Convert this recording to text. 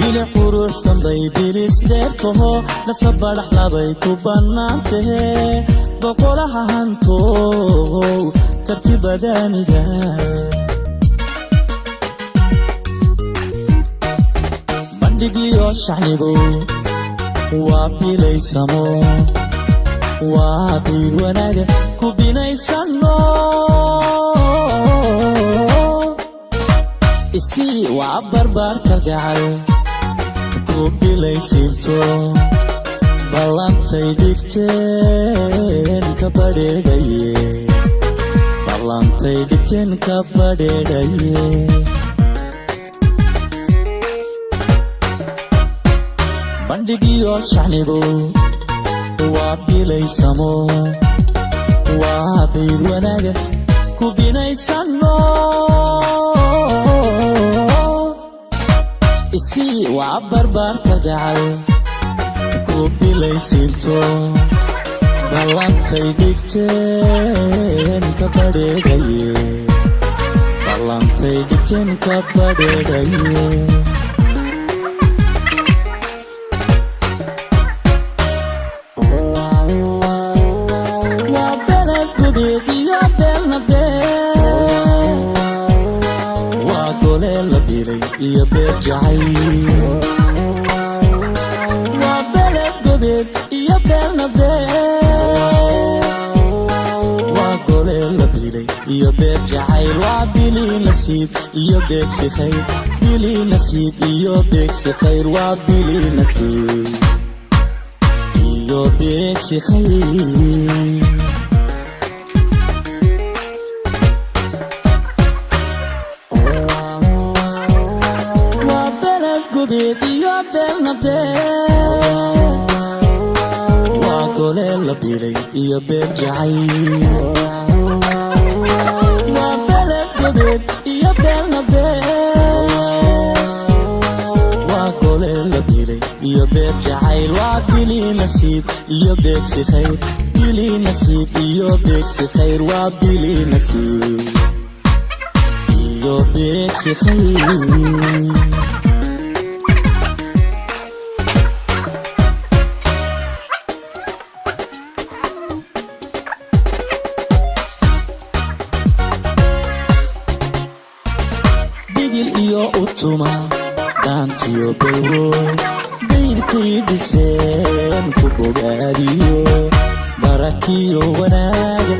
Bilic quruxsan bay bilis dheertaho, nasabadhaxlabay ku bannaan tahe. Boqolaha hantow karti badanida. Bandhigiyo shacnigu waa bilaysamo, waa biir wanaaga ku binaysano. Isii waa barbaar kalgacal ku bilaysiinto, ballantay dhigteen ka badheedhaye, ballantay dhigteen ka badheedhaye. Bandhigiyo shacnigu waa bilaysamo, waa bayr wanaaga ku binaysano. Isii waa barbaar kalgacal ku bilaysiinto, ballantay dhigteen ka badheedhaye, ballantay dhigteen ka badheedhaye. Waa beled gubeed iyo beelnabee, waa gole la bilay iyo beer jacayl. Waa beled gobeed iyo beelnabee, waa gole la bilay iyo beer jacayl. Waa bili nasiib iyo beegsi khayr, bili nasiib iyo beegsi khayr. Waa bili nasiib iyo beegsi khayr. Waa beled gubeed iyo beelnabee, waa gole la bilay iyo beer jacayl. Waa beled gobeed iyo beelnabee, waa gole la bilay iyo beer jacayl. Waa bili nasiib iyo beegsi khayr, bili nasiib iyo beegsi khayr. Waa bili nasiib iyo beegsi khayr. Bigil iyo utuma, daantiyo balwo, dayrkay dhiseen ku bogaadiyo, barakiyo wanaaga